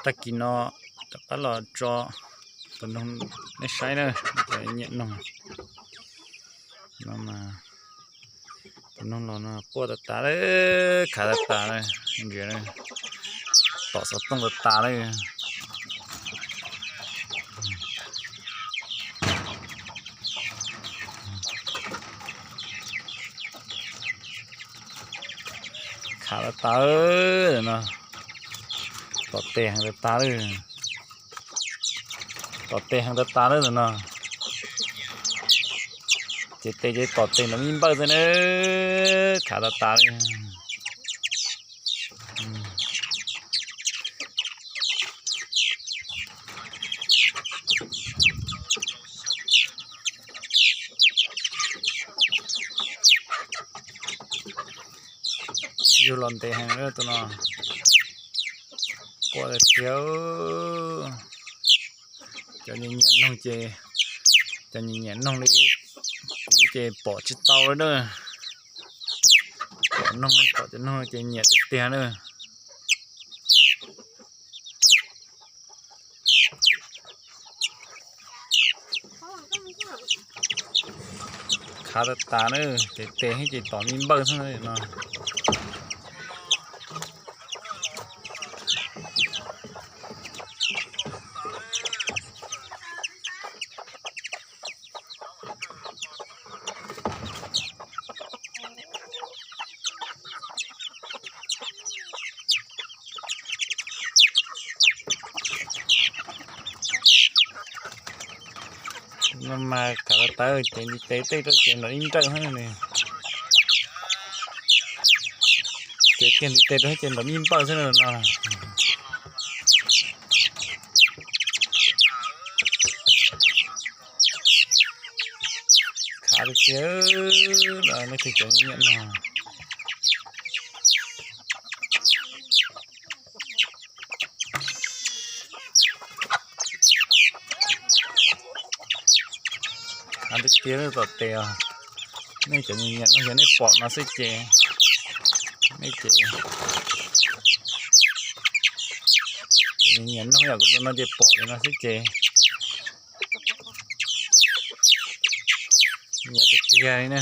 Tag kis no rov qab los tso tus noog nej saib na, cov nyiam noog no mas. Tus noog los no quaj tas tas lawm, khav tas tas lawm, tom xov tooj tas tas lawm. Khav tas tas no, tom tes heev tas tas lawm. Tom tes heev tas tas lawm no. Ces tes ces tom tes nrov mi npawj xwb na, khav tas tas lawm. Yug los ntev heev tus no, quaj tiag tiag. Cov nyiam noog ces, cov nyiam noog li kuv ces pom tsis tau li na. Pom noog, pom cov noog ces nyiam tiag tiag na. Khav tas tas na, ces tes ces tom mi npawj xwb no. No mas khav tas tas ces ntiv tes tej rau ces nrov ib nrawj xwb ne. Ces kiag ntiv tes rau ces nrov mi npawj xwb no. Khav tiag tiag, nej cov nyiam no. Khav tiag tiag tom tes os. Nej cov nyiam no yog nej pom no xwb ces, nej ces, cov nyiam no yog kuv tus no ces pom li no xwb ces nyiam tiag tiag li na.